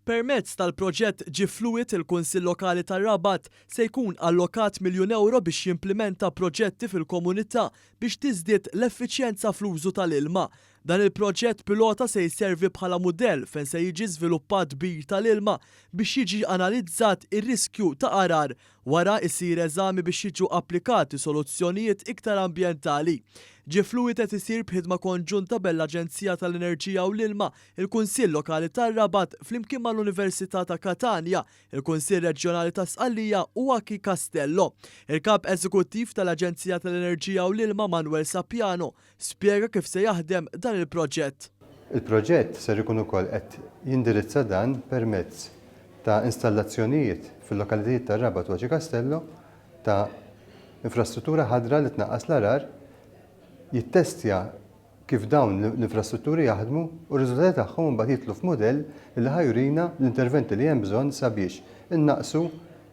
Permezz tal-proġett G-Fluid, il-Kunsill Lokali tar-Rabat se jkun allokat miljun ewro biex jimplimenta proġetti fil-komunità biex tiżdied l-effiċjenza fl-użu tal-ilma. Dan il-proġett pilota se jservi bħala mudell fejn se jiġi żviluppat bir tal-ilma biex jiġi analizzat ir-riskju ta' għargħar. Wara isir eżami biex jiġu applikati soluzzjonijiet iktar ambjentali. G-Fluid qed isir b'ħidma konġunta bejn l-Aġenzija tal-Enerġija u l-Ilma, il-Kunsill Lokali tar-Rabat flimkien mal-Università ta' Katanja, il-Kunsill Reġjonali ta' Sqallija u Aci Castello. Il-Kap Eżekuttiv tal-Aġenzija tal-Enerġija u l-Ilma Manuel Sapiano spjega kif se jaħdem dan il-proġett. Il-proġett ser ikun ukoll qed jindirizza dan permezz ta' installazzjonijiet fil-lokalitajiet tar-Rabat u Aci Castello ta' infrastruttura ħadra li tnaqqas l-għargħar, jittestja kif dawn l-infrastrutturi jaħdmu u r-riżultati tagħhom imbagħad jidħlu f'mudell li ħa jurina l-interventi li hemm bżonn sabiex innaqqsu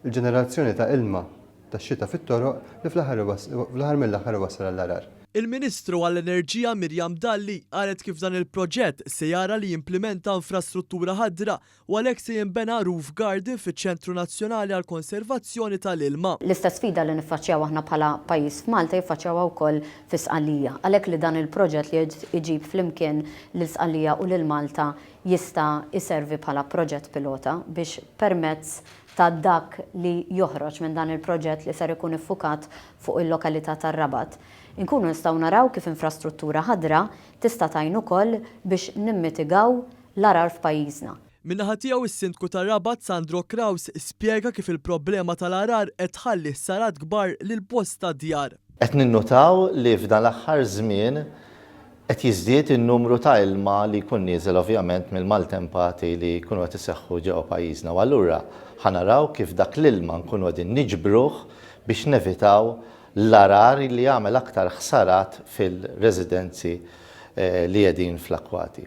l-ġenerazzjoni ta' ilma tax-xita fit-toroq li fl-aħħar mill-aħħar iwassal għall-għargħar. Il-Ministru għall-Enerġija Miriam Dalli qalet kif dan il-proġett se jara li jimplimenta infrastruttura ħadra u għalhekk se jinbena roof garden fiċ-Ċentru Nazzjonali għall-Konservazzjoni tal-Ilma. L-istess sfida li niffaċċjaw aħna bħala pajjiż f'Malta jiffaċċjawha wkoll fi Sqallija. Għalhekk li dan il-proġett li qed iġib flimkien lil Sqallija u lil Malta jista' jservi bħala proġett pilota biex permezz ta' dak li joħroġ minn dan il-proġett li ser ikun iffukat fuq il-lokalità tar-Rabat, inkunu nistgħu naraw kif infrastruttura ħadra tista' tgħin ukoll biex nimmitigaw l-għargħar f'pajjiżna. Min-naħa tiegħu is-Sindku tar-Rabat Sandro Craus spjega kif il-problema tal-għargħar qed tħalli ħsarat kbar lil bosta djar. Qed ninnutaw li f'dan l-aħħar żmien qed jiżdied in-numru ta' ilma li jkun nieżel ovvjament mill-maltempati li jkunu qed iseħħu ġewwa pajjiżna u allura ħa naraw kif dak l-ilma nkunu qegħdin niġbruh biex nevitaw l-għargħar li jagħmel aktar ħsarat fil-residenzi li qegħdin fl-akkwati.